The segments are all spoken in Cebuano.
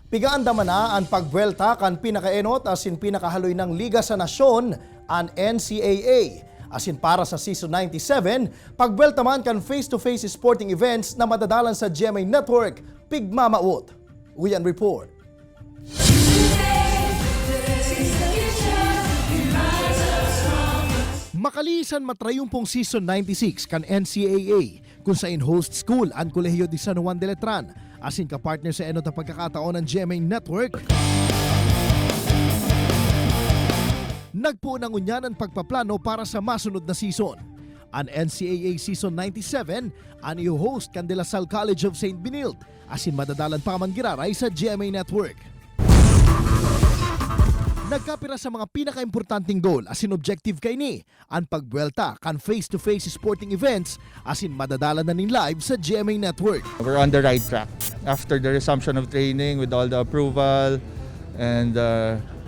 Pigaandaman na ang pagbuelta kan pinakaenot asin pinakahaloy ng Liga sa Nasyon, ang NCAA. Asin para sa Season 97, pagbuelta man kan face-to-face sporting events na madadalan sa GMA Network, pigmamawot. Uyan report. Makalisan matrayumpong Season 96 kan NCAA kung sain host school ang Kolehiyo de San Juan de Letran asin kapartner sa enot na pagkakataon ng GMA Network. Nagpuo ng unyan ang pagpaplano para sa masunod na season. Ang NCAA Season 97 ang i-host kan De La Salle College of St. Benilde asin madadalan pa man giraray sa GMA Network. Nagkapira sa mga pinakaimportanteng goal asin objective kaini ang pagbuelta kan face-to-face sporting events asin madadala na ning live sa GMA Network. We're on the right track. After the resumption of training with all the approval and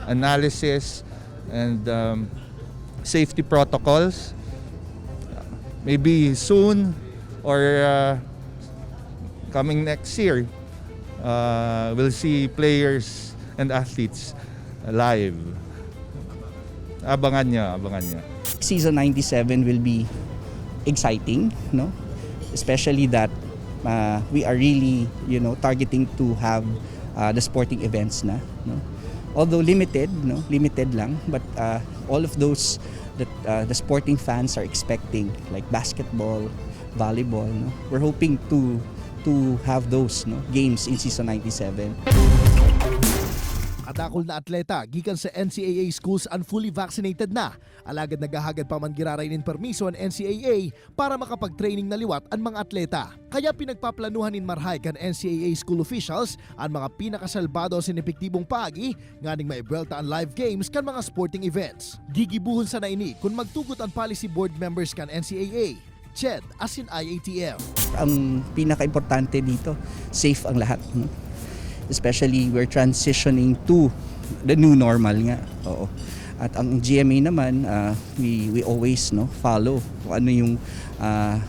analysis and safety protocols, maybe soon or coming next year, we'll see players and athletes live. Abangan niya, abangan niya. Season 97 will be exciting, no? Especially that we are really targeting to have the sporting events na, no? Although limited, no? Limited lang, but all of those that the sporting fans are expecting, like basketball, volleyball, no? We're hoping to have those, no, games in season 97. Kadakol na atleta gikan sa NCAA schools ang fully vaccinated na. Alagad nagahagad pa man giraray nin permiso ang NCAA para makapag-training na liwat ang mga atleta. Kaya pinagpaplanuhan nin marhay kan NCAA school officials ang mga pinakasalbado sa epektibong paagi nganing maibuelta ang live games kan mga sporting events. Gigibuhon sa naini kung magtugot ang policy board members kan NCAA, CHED asin IATF. Ang pinaka-importante dito, safe ang lahat. No? Especially we're transitioning to the new normal nga. Oo. At ang GMA naman, we always, no, follow kung ano yung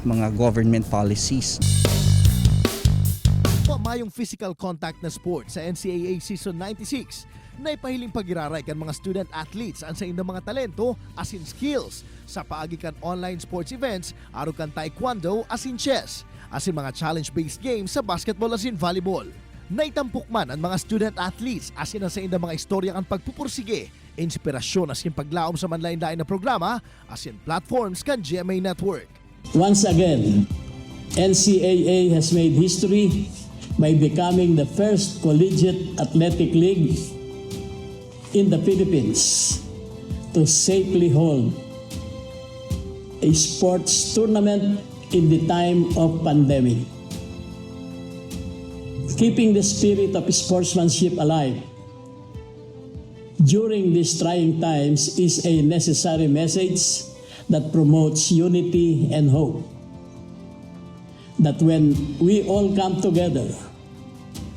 mga government policies. Mayong physical contact na sport sa NCAA Season 96 na ipahiling pagiraray kan mga student athletes ang sa indang mga talento asin skills sa paagi kan online sports events arog kan taekwondo asin chess asin mga challenge-based games sa basketball asin volleyball. Naitampok man ang mga student athletes asin ang sa indang mga istorya kan pagpupursige, inspirasyon asin paglaom sa manlain-lain na programa asin platforms kan GMA Network. Once again, NCAA has made history by becoming the first collegiate athletic league in the Philippines to safely hold a sports tournament in the time of pandemic. Keeping the spirit of sportsmanship alive during these trying times is a necessary message that promotes unity and hope. That when we all come together,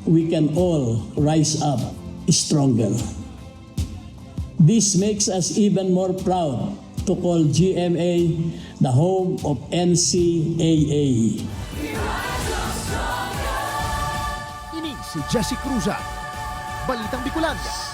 we can all rise up stronger. This makes us even more proud to call GMA the home of NCAA. Ini si Jesse Cruzat. Balitang Bicolandia.